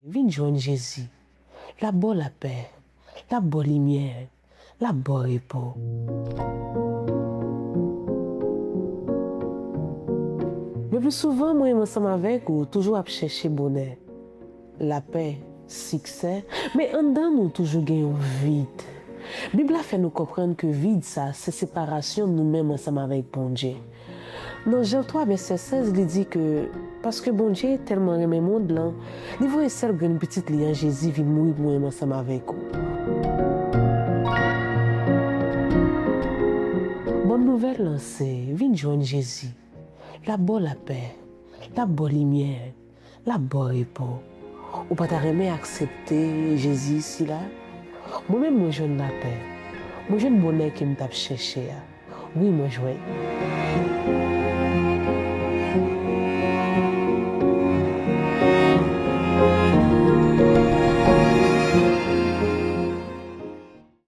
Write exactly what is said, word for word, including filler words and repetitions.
Vin jwenn Jezi. L ap ba w lapè, l ap ba w limyè, l ap ba w repo. Le pli souvan, mwen menm ansanm avèk ou toujou ap chèche bonè, lapè, siksè, men anndan nou toujou gen yon vid. Bib la fè nou konprann ke vid sa se separasyon nou menm ansanm avèk Bondye. Nan Jan twa vèsè sèz, li di ke, paske Bondye tèlman renmen mond lan, li voye sèl grenn pitit li an, Jezi, vin mouri pou mwen menm ansanm avèk ou. Bòn nouvèl lan se, vin jwenn Jezi. L ap ba w lapè, l ap ba w limyè, l ap ba w repo. Ou pa ta renmen aksepte Jezi isi la? Mwen menm, mwen jwenn lapè. Mwen jwenn bonè ke m t ap chèche a. Wi, mwen jwenn.